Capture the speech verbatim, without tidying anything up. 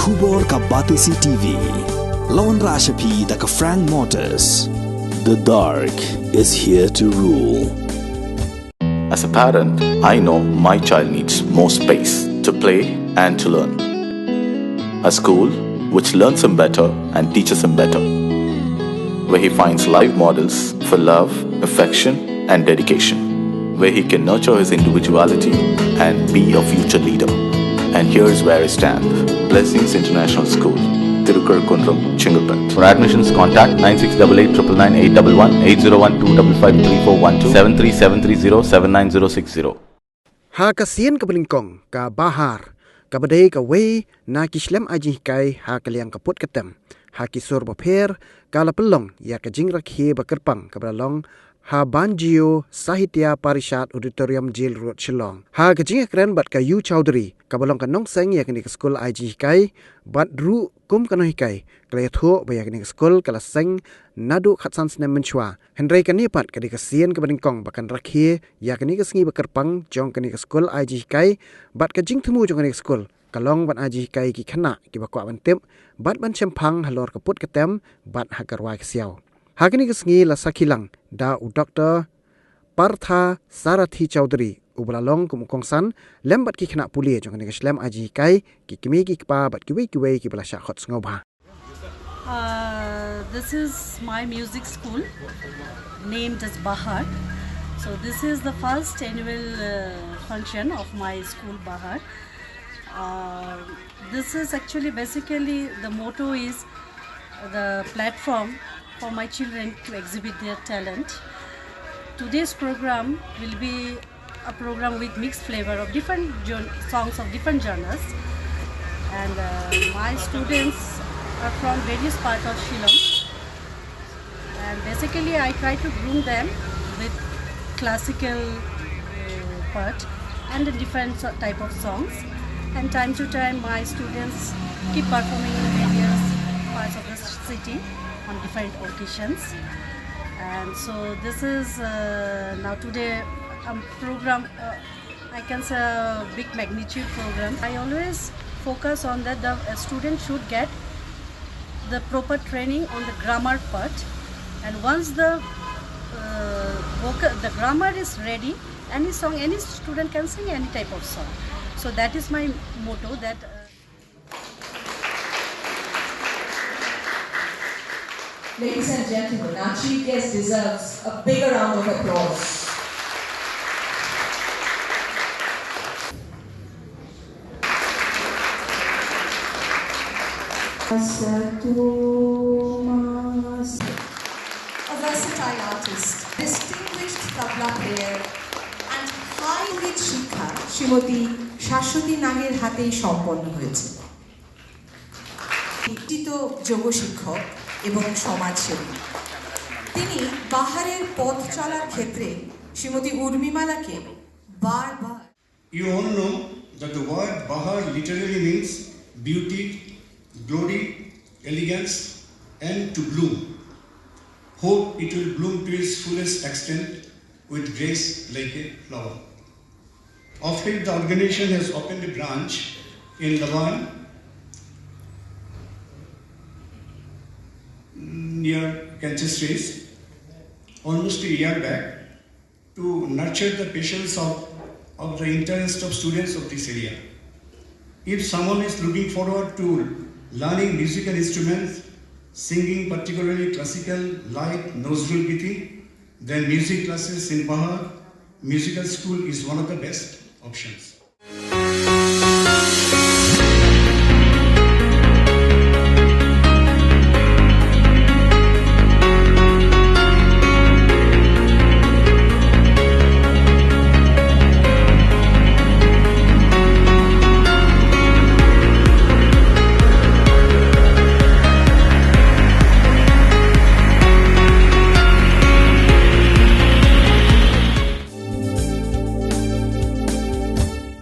Khubor ka Batesi T V. La wanrah sha phi da ka Frank Motors. The dark is here to rule. As a parent, I know my child needs more space to play and to learn. A school which learns him better and teaches him better, where he finds live models for love, affection, and dedication, where he can nurture his individuality and be a future leader. And here's where I stand. Blessings International School, Tirukar Kundrum, Chengalpet. For admissions, contact nine six double eight triple nine eight double one, eight zero one two double five three four one two, seven three seven three zero seven nine zero six zero. Ha ka sien kaba nyngkong, ka Bahar, kaba dei kawei na ki shlem ai jinghikai ha ka liang ka put ka tem, ha ki sur bapher, ka la pynlong ïa ka jingrakhe ba kyrpang kaba la long ha Banjio Sahitya Parishad Auditorium, Jail Road, Shillong. Ha ka jingïakren bad ka U Chowdhury, kaba long ka nongseng ïa kane ka skul ai jinghikai, bad ruh kum ka nonghikai, ka la ïathuh ba ïa kane ka skul ka la seng naduh khatsan snem mynshuwa. Hynrei kane pat ka dei ka sien kaba nyngkong ba kan rakhe ïa kane ka sngi ba kyrpang jong kane ka skul ai jinghikai, bad ka jingthmu jong kane ka skul ka long ban ai jinghikai ki khynnah kiba kwah ban tip bad ban shemphang halor ka put ka tem bad ha ka rwai ka siaw. Ha kane ka sngi la sakhi lang da u Doctor Partha Sarathi Chowdhury, uba la long kum u kongsan, lem bad ki khynnah pule jong kane ka shlem ai jinghikai, ki kmie ki kpa bad kiwei kiwei kiba la shah khot sngewbha. Uh, this is my music school named as Bahar. So this is the first annual uh, function of my school, Bahar. Uh, this is actually, basically, the motto is the platform for my children to exhibit their talent. Today's program will be a program with mixed flavor of different gen- songs of different genres. And uh, my students are from various parts of Shillong. And basically, I try to groom them with classical uh, part and the different so- type of songs. And time to time, my students keep performing in various parts of the city on different occasions. And so this is uh, now today a program, uh, I can say, a big magnitude program. I always focus on that the uh, student should get the proper training on the grammar part. And once the uh, vocal, the grammar is ready, any song, any student can sing any type of song. So that is my motto. That uh, Ladies and gentlemen, our chief guest deserves a bigger round of applause. A versatile artist, distinguished tabla player, and high lead শিক্ষা শ্রীমতী শাশ্বতী নাগের হাতেই সম্পন্ন হয়েছে। শিক্ষিত যোগ শিক্ষক এবং সমাজসেবী। তিনি বাহারের পথ চলার ক্ষেত্রে শ্রীমতী উর্মিমালাকে বারবার You all know that the word Bahar literally means beauty, glory, elegance, and to bloom. Hope it will bloom to its fullest extent with grace like a flower. Of late, the organization has opened a branch in Lawan near Cancer Straits almost a year back to nurture the patience of, of the interest of students of this area. If someone is looking forward to learning musical instruments, singing particularly classical like Nazrul Giti, then music classes in Bahar Musical School is one of the best options.